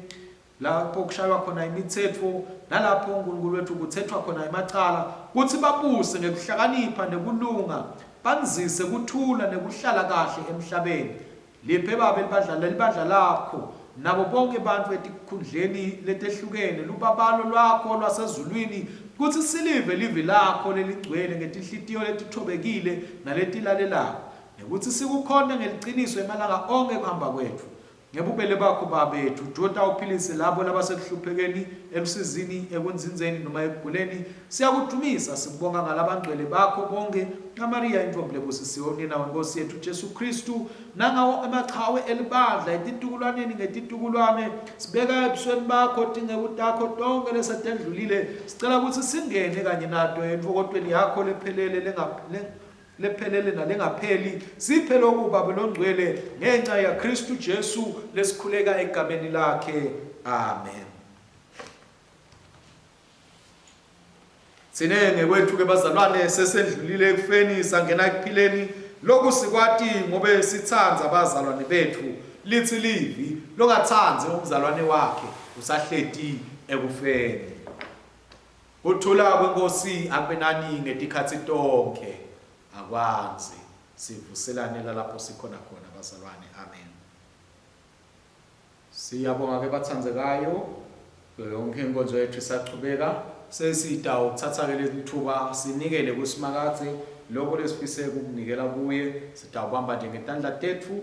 lapho kushaywa khona imitsetfo nalapho uNkulunkulu wetfu kuthethwa khona emacala kutsi babuse ngekuhlakanipha nekulunga bandzise kuthula nekuhlala kahle emhlabeni. Liphe Babe libandla lelibandla lakho nabo bonke bantfu etikhundleni letehlukene lubabalo lwakho lwasezulwini kutsi silive livi lakho lelingcwele ngetinhlitiyo letitfobekile naletilalelako nekutsi sikukhonte ngeliciniso emalanga onkhe ekuhamba kwetfu. Ngebubele bakho Babe, dvudvuta uphilise labo labasekuhluphekeni, elusizini, ekundzindzeni noma ekuguleni. Siyakudvumisa sikubonga ngalabangcwele bakho bonkhe, ngaMariya intfombi lebusisiwe unina weNkhosi yetfu Jesu Khristu, nangawo emachawe elibandla etitukulwaneni ngetitukulwane. Sibeka ebusweni bakho tinceku takho tonkhe lesetendlulile. Sicela kutsi singene kanye nato entfokotweni yakho lephelele lephelele nalengapheli. Siphe loku Babe loNgcwele ngenca yaKhristu Jesu lesikhuleka egameni lakhe. Amen. Tsine ngekwethu-ke bazalwane sesendlulile ekufeni sangena ekuphileni. Loku sikwati ngobe sitsandza bazalwane betfu. Litsi livi, longatsandzi umzalwane wakhe usahleti ekufeni. Kuthula kweNkhosi akube nani ngetikhatsi tonkhe. Akwandze. Sivuselane lalapho sikhona khona bazalwane. Amen. Siyabonga ke batsandzekayo, yonke inkonzo yethu isachubeka. Sesitawutsatsa ke lelithuba sinikele kuSimakadze loko lesifise kukunikela kuye. Sitawubamba nje ngetandla tetfu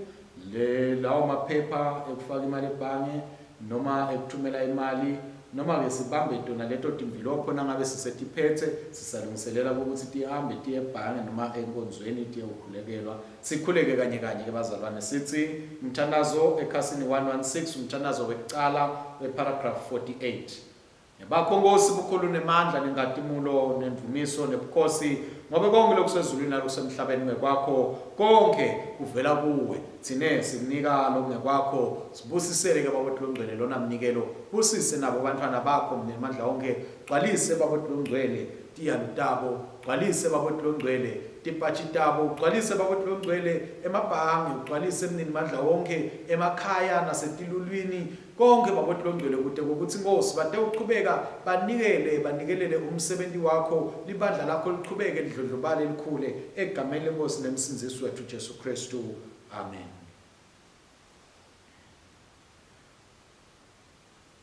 le lawo maphepha ekufaka imali ebhange noma ekuthumela imali noma-ke sibambe tona leto timvilopho nangabe sisetiphetse sisalungiselela ukuthi tihambe tiye ebhange noma enkonzweni tiyewukhulekelwa. Sikhuleke kanye kanye ke bazalwane sitsi umthandazo ekhasini 116 umthandazo wekucala weparagraph 48. Ngebakho Nkosi bukhulu nemandla nenkhatimulo nendvumiso nebukhosi ngobe konke lokusezulwini nalokusemhlabeni ngekwakho konkhe kuvela kuwe tsine sikunika lokungekwakho sibusisele ke Baba Longcwele lona mnikelo busise nabo bantfwana bakho mnemandla onkhe gcwalise Baba Longcwele tiyalu tabo Gcwalise Baba wethu Longcwele tipatshi tabo, ugcwalise Baba wethu Longcwele emabhange, ugcwalise Mninimandla wonke emakhaya nasetilulwini, konkhe Baba wethu Longcwele kute kwekutsi Nkhosi batewuchubeka banikele banikelele umsebenti wakho, libandla lakho lichubeke lidlondlobale likhule, egameni leNkhosi neMsindzisi wetfu Jesu Khristu. Amen.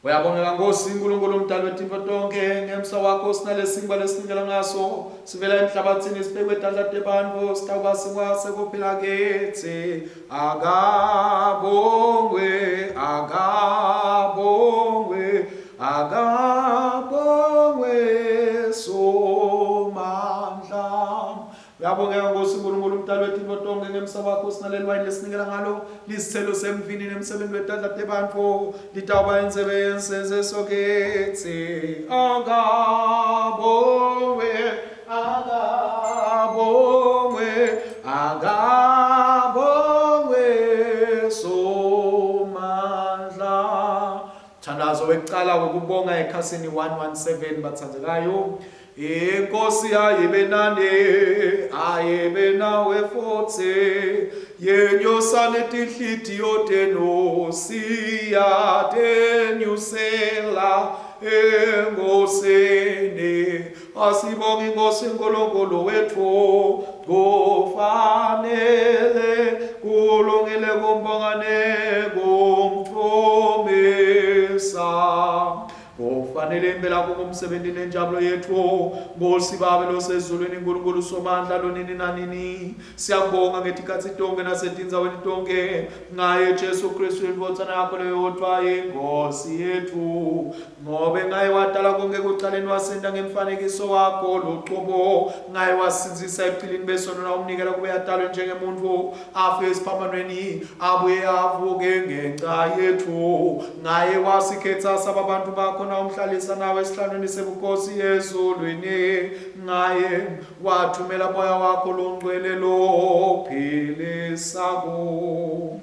Uyabongeka Nkosi Nkulunkulu umdali wetintfo tonkhe ngemsa wakho sinalesinkwa lesinikela ngaso sivela emhlabatsini sibekwe tandla tebantfu sitawuba sinkwa sekuphila kitsi akabongwe akabongwe akabongwe Somandla Uyabongeka Nkosi Nkulunkulu umdali wetintfo tonkhe ngemsa wakho sinaleli wayini lesinikela ngalo lisithelo semvini nemsebenzi wetandla tebantfu litawuba indzebe yensenzeso kitsi akabongwe akabongwe akabongwe Somandla. Mthandazo wekucala wekubonga ekhasini 117 batsandzekayo. Inkosi ayibe nani, ayibe nawe futsi, yenyusani tinhlitiyo tenu, siyatenyusela eNkosini. Asibonge iNkosi uNkulunkulu wethu, kufanele kulungile kumbonga nekumdvumisa. Kufanele impela kungumsebenzi nenjabulo yethu. Nkosi Babe losezulwini Nkulunkulu Somandla lonini nanini. Siyakubonga ngetikhatsi tonkhe nasetindzaweni tonkhe ngaye Jesu Kristu indvodzana yakho leyodvwa iNkhosi yetfu. Ngobe ngaye wadala konke ekucaleni wasenta ngemfanekiso wakho lucobo. Ngaye wasindzisa ebucilini besono nawumnikela kube atalwe njengemuntfu afe esiphambanweni abuye avuke ngenca yetfu. Ngaye wasikhetsa saba bantu bakho nawumhlalisa nawe esihlalweni sebukhosi ezulwini. Ngaye Wathumela moya wakho longcwele lophilisako.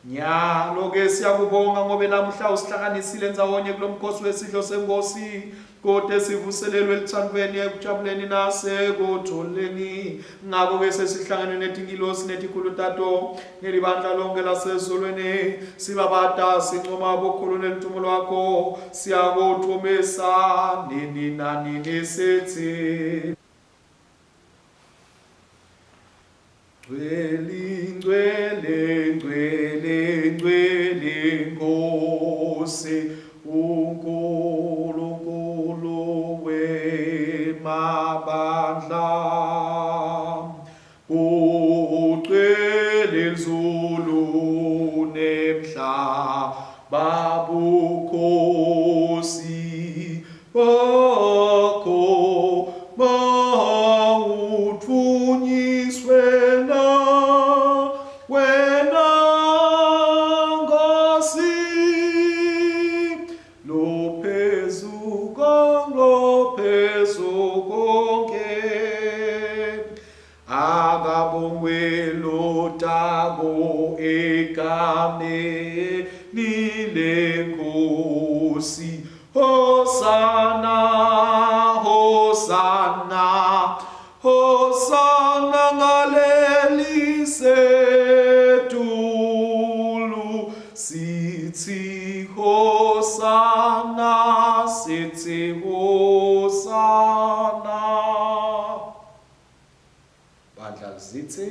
Nyalo ke siyakubonga ngobe lamuhla usihlanganisile ndzawonye kulomkhosi wesidlo senkosi kute sivuselelwe eluthandweni ekujabuleni nasekujuleni. Ngako ke sesihlangene netingilosi netikhulu tato nelibandla lonke lasezulwini sibabata sincoma bukhulu neludumo lwakho siyakudvumisa nini nanini sithi Ngcwele, ngcwele, ngcwele, ngcwele Nkosi uNkulunkulu wemabandla. Kugcwele izulu nemhlaba bukhosi bakho mawuthunyiswe na wena Nkosi Lophezu konke konke akabongwe lotako egameni lenkosi Hosana Hosana Hosana ngaleli setulu sithi Hosana sithi Hosana Bandla lizithi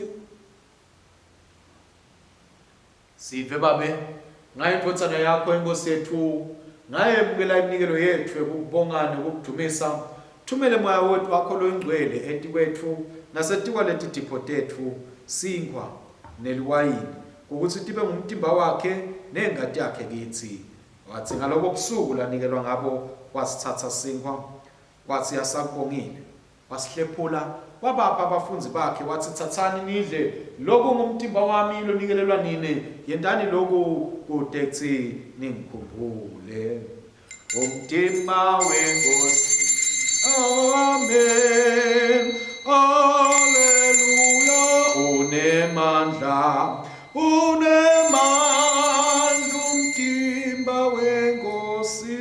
Sive babe ngayo indvodzana yakho inkosi yethu ngayo emukela iminikelo yethu ekukubonga nekukudumisa thumele moya wethu wakho loyingcwele etikwetfu nasetikwaleti tipho tetfu sinkhwa neliwayini kutsi tibe ngumtimba wakhe nengati yakhe kitsi watsi ngalobo busuku lanikelwa ngabo wasitsatsa sinkhwa watsi asakubongile Wasihlephula, wabapha bafundzi bakhe, watsi, Tsatsani nidle, loku ngumtimba wami lonikelelwa nine, yentani loku kute kutsi ningikhumbule. Umtimba weNkhosi. Amen. Alleluia. Unemandla, unemandla umtimba weNkhosi.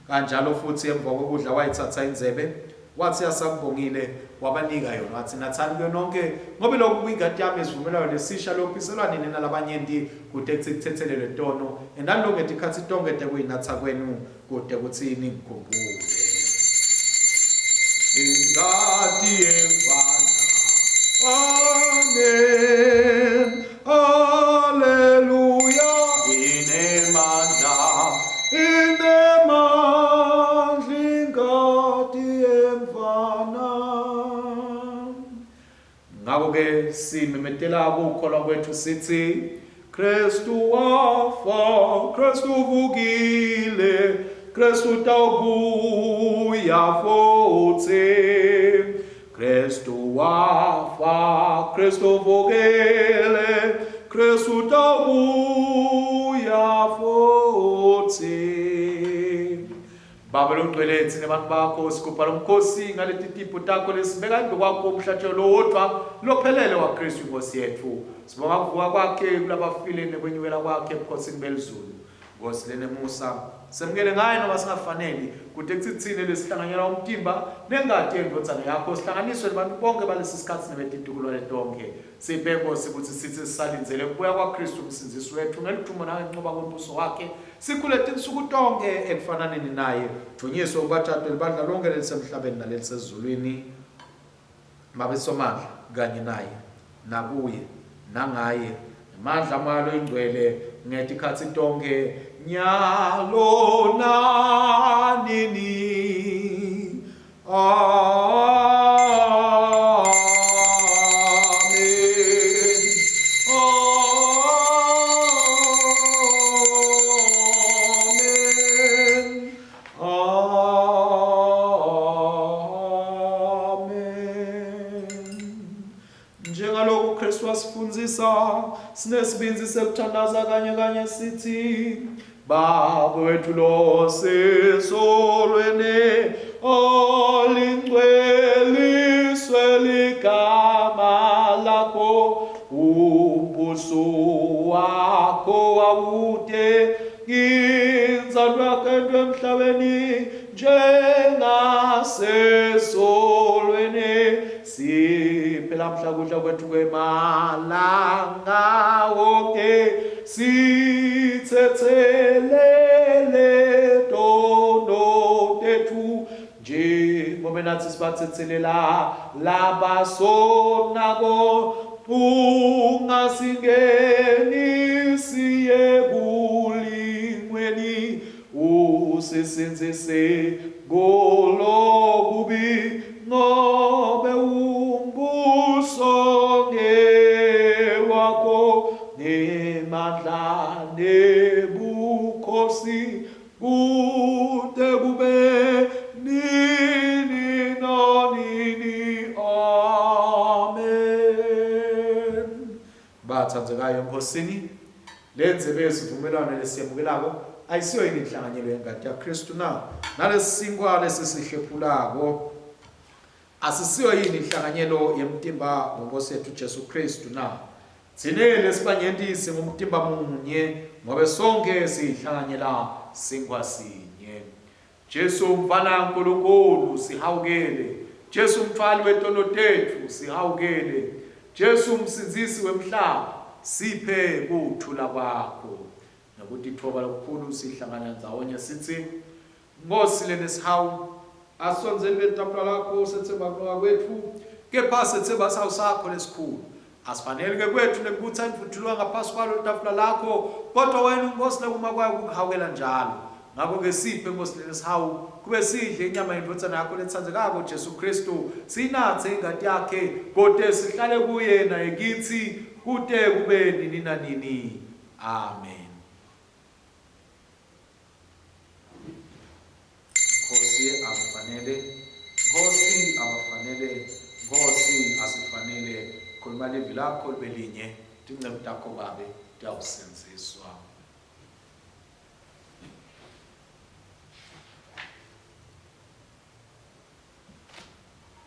Kanjalo futhi emva kokudla wayithatha indzebe, wathi asakubongile, wabanika yona, wathi, Nathani kuyo nonke, ngobe lokhu kuyingati yami yesivumelwano lesisha, leyophiselwa nine nalabanyenti kute kutsi kuthethelelwe tono. Entani lokhu ngetikhatsi tonkhe tekuyinatsa kwenu, kute kutsi ningikhumbule. Ingati yemvana. Amen. Alleluia inemandla inemandla ingati yemvana. Ngakho-ke simemetela ukukholwa kwethu sithi Kristu wafa, Kristu uvukile, Kristu utawubuya futhi. Kristu wafa, Kristu uvukile, Kristu utawubuya futhi. Baba longcwele tsine bantu bakho sigubha lomkhosi ngaleti tipho takho lesibeka embi kwakho umhlatshelo lowodvwa lophelele waKristu inkosi yetfu. Sibonga kuvuka kwakhe kulabafile nekwenyukela kwakhe ebukhosini belizulu. Nkosi lenemusa, semukele ngaye noma singafaneli, kute kutsi tsine lesihlanganyela umtimba nengati yeNdvodzana yakho sihlanganiswe nebantu bonke balesi sikhatsi nebetitukulwane tonkhe. Siphe, Nkosi, kutsi sitsi sisalindzele kubuya kwaKhristu uMsindzisi wetfu ngeludvumo nangencoba kwembuso wakhe, sikhule tinsuku tonkhe ekufananeni naye. Dvunyiswe ubatjatwe libandla lonkhe lelisemhlabeni nalelisezulwini. Babe Somandla, kanye naye, nakuye, nangaye. Mandla Moya loyiNgcwele ngetikhatsi tonkhe nyalo nanini. Amen. Amen. Amen. Njengalokhu Kristu wasifundzisa, sinesibindzi sekuthandaza kanye kanye sithi, Baba wethu losezulwini, olingcweliswe ligama lakho, umbuso wakho wawute inzalo yakho emhlabeni njengasezulwini. Siphe lamhla kudla kwethu kwemalanga wonke sithethelele tono tethu njengoba nathi sibathethelela labasonako ungasingenisi ekulingweni Usisindzise kulokubi ngobe umbuso ngewakho nemandla nebukhosi kute kube nini nanini. Amen. Bathandzekayo eNkhosini, Lendzebe yesivumelwano lesiyemukelako ayisiyo yini inhlanganyelo yengati yaKhristu na? Nalesinkwa lesisihlephulako asisiyo yini inhlanganyelo yemtimba weNkhosi yetfu Jesu Khristu na? Tsine lesibanyenti singumtimba munye, ngobe sonkhe sihlanganyela sinkhwa sinye. Jesu mfana Nkulunkulu sihawukele. Jesu mthwali wetono tetfu sihawukele. Jesu msindzisi wemhlaba siphe kuthula kwakho. Ngekutitfoba lokukhulu sihlangana ndzawonye sitsi, Nkhosi lenesihawu, asisondzeli kulelitafula lakho setsemba kulunga kwetfu, kepha setsemba sihawu sakho lesikhulu. Asifaneli-ke kwetfu nekubutsa intfutfuluka ngaphasi kwalo litafula lakho, kodvwa wena uNkhosi lekuma kwayo kukuhawukela njalo. Ngako-ke siphe, Nkhosi lenesihawu, kube sidle inyama yeNdvodzana yakho letsandzekako, Jesu Khristu, siyinatse ingati yakhe, kute sihlale kuye naye kitsi, kute kube nini nanini. Amen. Nkhosi akufanele, Nkhosi abafanele, Nkhosi asifanele, khuluma livi lakho libe linye, tinceku takho Babe tiyawusindziswa.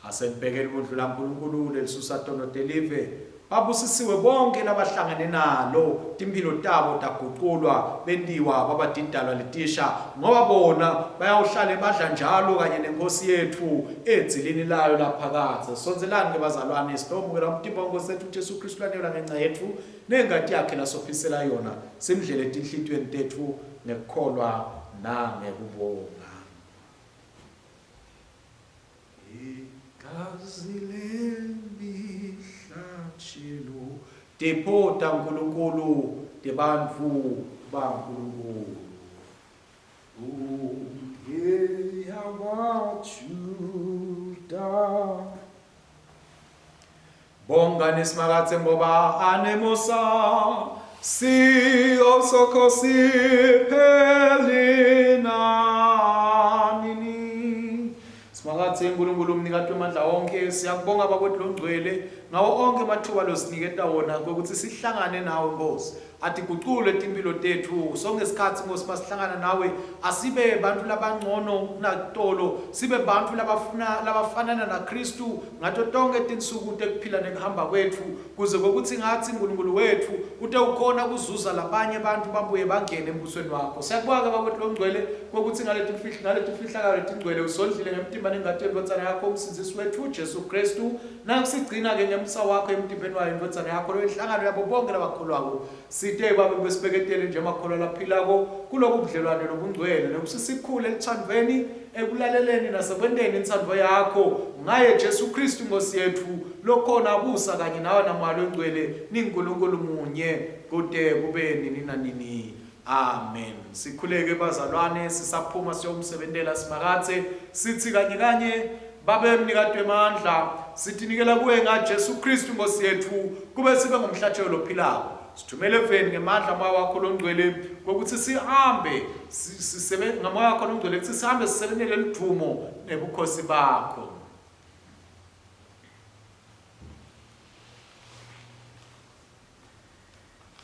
Asenibhekeni kundlu laNkulunkulu lelisusa tono telive. Babusisiwe bonke labahlangane nalo, timphilo tabo taguculwa, bentiwa baba tidalwa letisha, ngoba bona bayawuhlale badla njalo kanye neNkhosi yetfu edzilini layo laphakadze. Sondzelani-ke bazalwane, sitowemukela umtimba weNkhosi yetfu Jesu Khristu lanikela ngenca yetfu, nengati yakhe lasophisela yona, simdlele etinhlitiyweni tetfu ngekukholwa nangekubonga. Igazi lemihlatshelo tipho taNkulunkulu tebantfu baNkulunkulu. UngeyabaJuda. Bongani Simakadze ngoba anemusa siosokho sipheli nanini. Simakadze Nkulunkulu umnikati wemandla onke siyakubonga bakwethu longcwele ngawo onke amathuba losiniketa wona kwekutsi sihlangane nawe Nkosi. Atigucule timphilo tetfu sonkhe sikhatsi Nkosi masihlangana nawe asibe bantfu labangcono kunatolo sibe bantfu labafuna labafanana naKhristu ngato tonkhe tinsuku tekuphila nekuhamba kwetfu kuze kwekutsi ngatsi Nkulunkulu wetfu utewukhona kuzuza labanye bantfu babuye bangene embusweni wakho. Siyakubonga ke Bakwethu Longcwele kwekutsi ngaletimfihlo ngaletimfihlakalo letingcwele usondlile ngemtimba nengati yendvodzana yakho umsindzisi wetfu Jesu Khristu. Nakusigcina-ke ngemsa wakho emtimbeni wayo iNdvodzana yakho, loyinhlangano yabo bonkhe labakholwako. Site, Babe, kube sibeketele njengemakholwa laphilako kulobu budlelwane lobungcwele, nekutsi sikhule elutsandvweni, ekulaleleni, nasekwenteni intsandvo yakho, ngaye Jesu Khristu iNkhosi yetfu, lokhona abusa kanye nawe naMoya loNgcwele, ninguNkulunkulu munye kute kube nini nanini. Amen. Sikhuleke bazalwane sisaphuma siyomsebentela Simakadze sithi kanye kanye Babe mnikati wemandla sitinikela kuwe ngaJesu Kristu Nkosi yetfu kube sibe ngumhlatshelo lophilako. Sithumele eveni ngemandla moya wakho longcwele kokuthi sihambe sisebe ngamoya wakho longcwele kuthi sihambe sisebentele ludvumo nebukhosi bakho.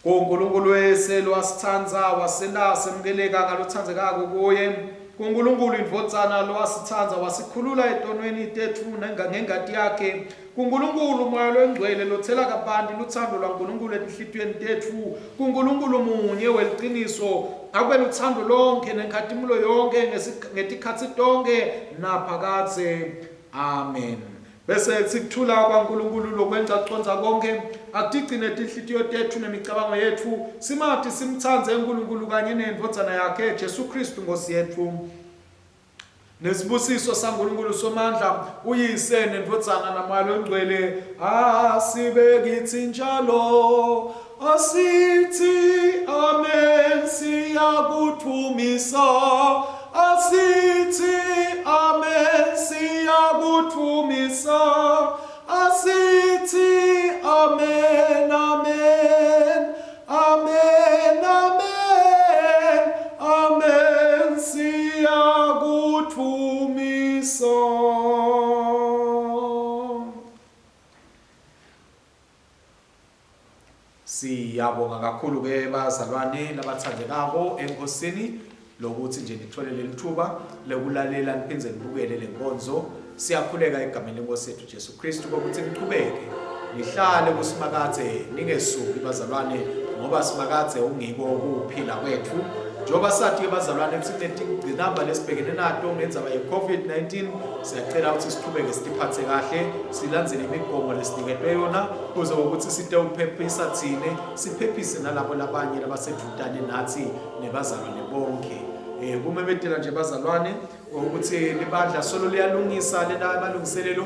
KuNkulunkulu wese lowasitsandza wasenta semukeleka ngalotsandzekako kuye. KuNkulunkulu iNdvodzana lowasitsandza wasikhulula etonweni tetfu ngengati yakhe. KuNkulunkulu uMoya loNgcwele lotsela kabanti lutsandvo lwaNkulunkulu etinhlitiyweni tetfu. KuNkulunkulu munye weliciniso akube lutsandvo lonkhe nenkhatimulo yonkhe ngetikhatsi tonkhe naphakadze. Amen. Bese kutsi kuthula kwaNkulunkulu lokwengca kucondza konkhe akutigcine tinhlitiyo tetfu nemicabango yetfu, simati simtsandze uNkulunkulu kanye neNdvodzana yakhe Jesu Khristu Nkhosi yetfu. Nesibusiso saNkulunkulu Somandla, uYise neNdvodzana naMoya loNgcwele, asibe kitsi njalo. Asithi amen siyakudvumisa Asithi amen siyakudvumisa Asithi amen amen amen amen amen siyakudvumisa. Siyabonga kakhulu ke bazalwane labathandekako eNkosini lokuthi nje nithole leli thuba lekulalela niphindze nibukele le nkonzo. Siyakhuleka egameni lenkosi yethu Jesu Kristu ukuthi niqhubeke nihlale kuSimakadze ningesuki bazalwane ngoba Simakadze ungiko ukuphila kwethu. Njengoba sathi ke bazalwane ukuthi kunetingqinamba lesibhekene nato ngendzaba ye-COVID-19 siyacela ukuthi siqhubeke sitiphathe kahle silandzele imigomo lesiniketwe yona kuze ukuthi sitewuphephisa thine siphephise nalabo labanye labasedvutane nathi nebazalwane bonke. Eh kumemetela nje bazalwane ukuthi libandla solo liyalungisa lena amalungiselelo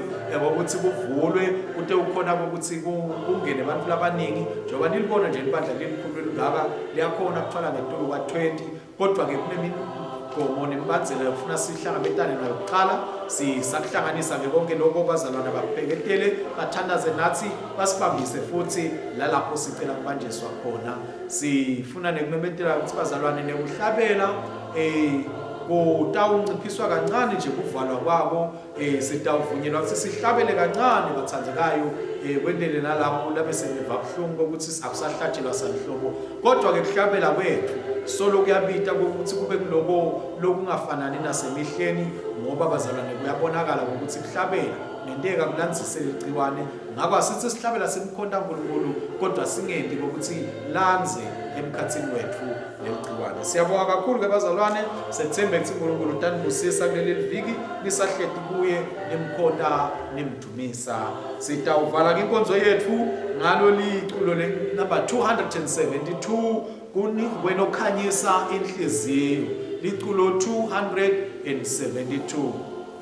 ukuthi kuvulwe kute ukhona ukuthi kungene abantu labaningi njengoba nilibona nje libandla lelikhulu lingaka liyakhona kuthwala ngetulu kwa-20 kodwa-ke kunemigomo nemibandzela yokufuna sihlangabetane nayo kuqala sisakuhlanganisa-ke konke lokho bazalwana babheketele bathandaze nathi basibambise futhi lalapho sicela kubanjiswa khona sifuna nekumemetela ukuthi bazalwane nekuhlabela um kutawunciphiswa kancane nje kuvalwa kwako eh sitawuvunyelwa ukuthi sihlabele kancane bathandekayo eh kwendele nalapho labe seniva buhlungu kokuthi akusahlatshelwa sanhlobo kodwa ke kuhlabela kwethu solo kuyabita ukuthi kube kuloko lokungafanani nasemihleni ngoba bazalwane kuyabonakala ukuthi kuhlabela ngenteka kulandzise ligciwane ngakho asithi sihlabela simkhonta uNkulunkulu kodwa singenti kokuthi landze emkhathini wethu leligciwane. Siyabonga kakhulu ke bazalwane, sethembe ukuthi uNkulunkulu utanibusisa kuleli viki nisahleti kuye nimkhonta nimdumisa. Sitawuvala ke inkonzo yethu ngalo liculo le number 272 kuni wena okhanyisa inhliziyo. Liculo 272.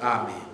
Amen.